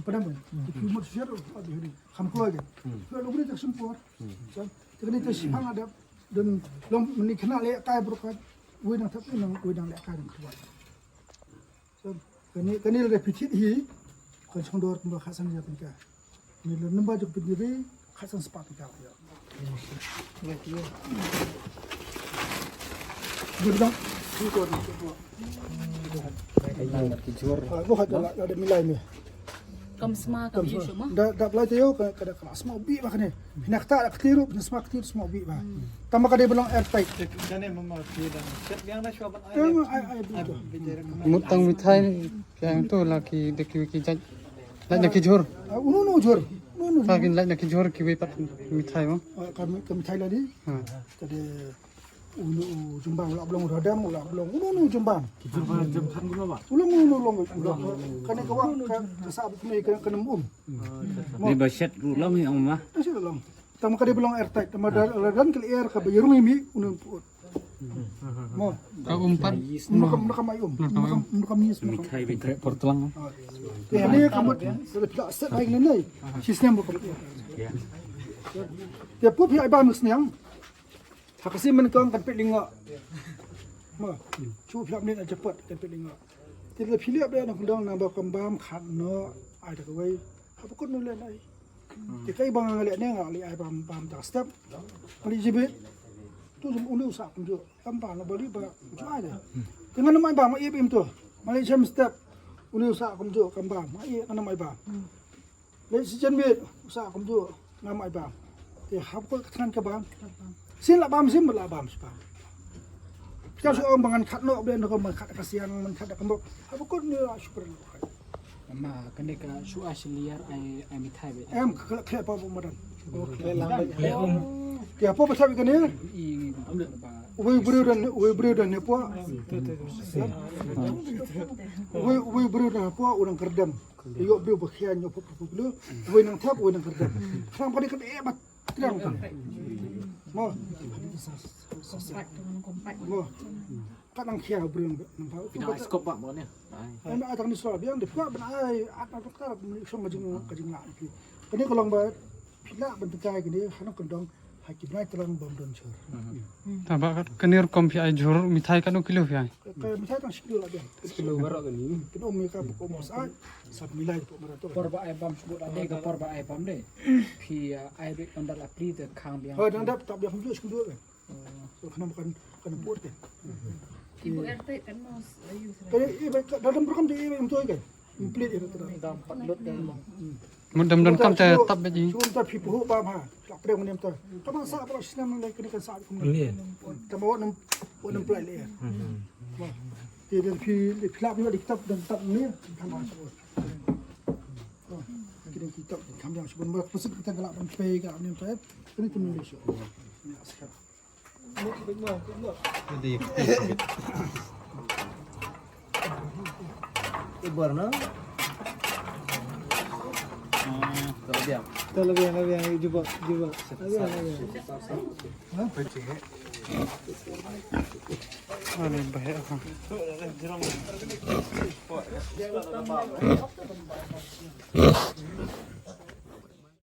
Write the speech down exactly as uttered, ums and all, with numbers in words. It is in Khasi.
Padam ba ki mut sher, kham kloi ke. Kloi lo bri tak sempor. Te kane te shipang ada dan long meni kena le kai brokat. Wei nang thap nang wei nang le kai nang kloi. Kane kane le pitit hi. Kan chong dor kumba khat san ya pengka. Ni le namba jok pit diri khat san spah pengka. Dia bilang, "Sini kau ni, sini kau." Ki jhur. Ah, gua kata lah, ada milai ni. Kam sma kam issue ma. Da da pelai tayo ka ka da kelas mau bi bah ni. Nak tak ada ketiru, nak sma ketiru semua bi bah. Tambah kada belong airtight. Jane mama ti dan. Siap yang dah cuba ban ai. Ai ai bi tu. Mut tang mithai ni. Yang tu lah ki dek ki ki jaj. Lait na ki jhur. Ah, unu nu jhur. Unu nu. Ka kin lait na ki jhur ki wei pat mithai mo. Ah, ka mi- ka mithai lah di. Ha. Tadi unu jumbang ulah belong radam ulah belong unu nu jumbang. Ki jhur ba jam khan guna ba. Ulang unu long ulang. Kane ka wak ka ka sa bukne ka ka nem um. Ni ba shet ru long hi ong ma. Shet long. Tama ka dei ba long airtight, tama da la dan ka air ka ba yarung imi unu put. Mo. Ka umpat. Unu ka unu ka mai um. Unu ka unu ka mis. Mithai bi. Portlang. Ya ni ka mut da pila set ai ni ni. Sistem ko. Ya pu phi ai ba mis niang. Ha ka sim men kong kan pet lingo. Mo. Chu phi ap ni na japot kan pet lingo. Ti la phi liap de na kundang na ba kong bam khat no ai da ka wei. Ha ba kut no le nai. Te kai bang ngalek ne ngalek ai bam bam ta step. Mali jibe. Tu jum ulu sa kum ju. Kam ba na bali ba ju ai de. Te ngan mai bam ai bim tu. Mali jam step. Ulu sa kum ju kam bam ai ngan mai bam. Le si jan bit sa kum ju ngan mai bam. Te hap ko ka than ka bam. Sin la bam sin la bam si bam. Kita su ong bangan khat no blen ko man khat ka siang man khat ka mbok. Hap ko ni la super. Ama kane ka shu a shi liar ai ai mithai be. Em ka khlek khlek pa bu madan. Khlek lang be. Khlek um. Ki apa pa sabi kane? Wei breu dan wei breu dan ne po. Wei wei breu dan po u nang kerdem. Yo breu ba khian yo pop pop lo. Wei nang thap wei nang kerdem. Kham kane kane eh bat. Triang kan. Mo. Mo. Ka nang khia brung nang pau. Pina ai skop ba mo ne. Ai. Ai na atang ni so biang de pua ban ai at na doktor ni so ma jing ka jing na ki. Kani ka long ba pina ban tekai kani hanang kandong ha ki nai tlang bom don chur. Ta ba ka ni rukom phi ai jhur mithai ka no kilo phi ai. Ka mithai tang sikilo la biang. Sikilo barok kani. Kino mi ka ko mo sa sab milai ko mara to. Por ba ai bam sebut ade ka por ba ai bam de. Phi ai bek pandal apli te khang biang. Ho dang dap tap biang ju sikilo. Khnang kan kan put kan. Ibu R T kan mau ayu. Kan i ba dalam program di i ba mtoi kan. Implit ira tu. Dam pat lut kan. Mun dam don kam te tap ba ji. Chum ta phi puhu ba ma. Tak pre mun em ta. Kama sa pro sinam nang kini kan sa kum. Ni. Kama wa nam wa nam plai le. Ti dan phi phi lap ni di kitab dan kitab ni. Kama sa. Kini kitab kam yang sebelum ba pasuk kita galak ban pe ga nem ta. Kini tu ni so. Ni askar. Ibar na. Terlebih. Terlebih, lebih, lebih, jubah, jubah. Lebih, lebih. Ani bahaya kan.